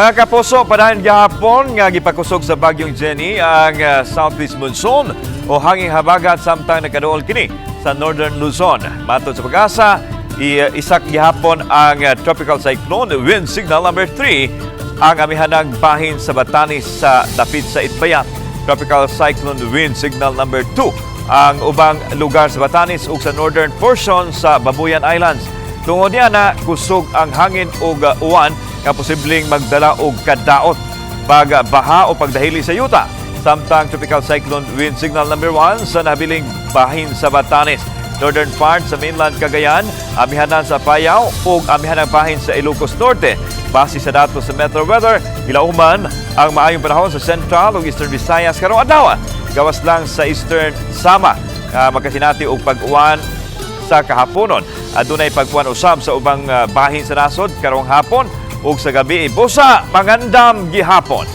Mga kapuso, padayon gihapon nga gipakusog sa Bagyong Jenny ang southeast monsoon o hanging habagat samtang nakaduol kini sa Northern Luzon. Matod sa PAGASA, isak gihapon ang tropical cyclone wind signal number 3 ang amihanang bahin sa Batanes sa dapit sa Itbayat. Tropical cyclone wind signal number 2 ang ubang lugar sa Batanes ug sa northern portion sa Babuyan Islands. Tungod niya na kusog ang hangin ug uwan nga posibleng magdala og kadaot, pagbaha o pagdahili sa yuta. Samtang tropical cyclone wind signal number 1 sa nabiling bahin sa Batanes, northern part sa mainland Cagayan, amihanan sa Apayao ug amihanang bahin sa Ilocos Norte. Base sa datos sa Metro Weather, gilauman ang maayong panahon sa Central ug Eastern Visayas karong adlaw. Gawas lang sa Eastern Samar nga makasinati og pag-uwan sa kahaponon. Adunay pag-uwan usab sa ubang bahin sa nasod karong hapon ug sa gabi. Busa, mangandam gihapon.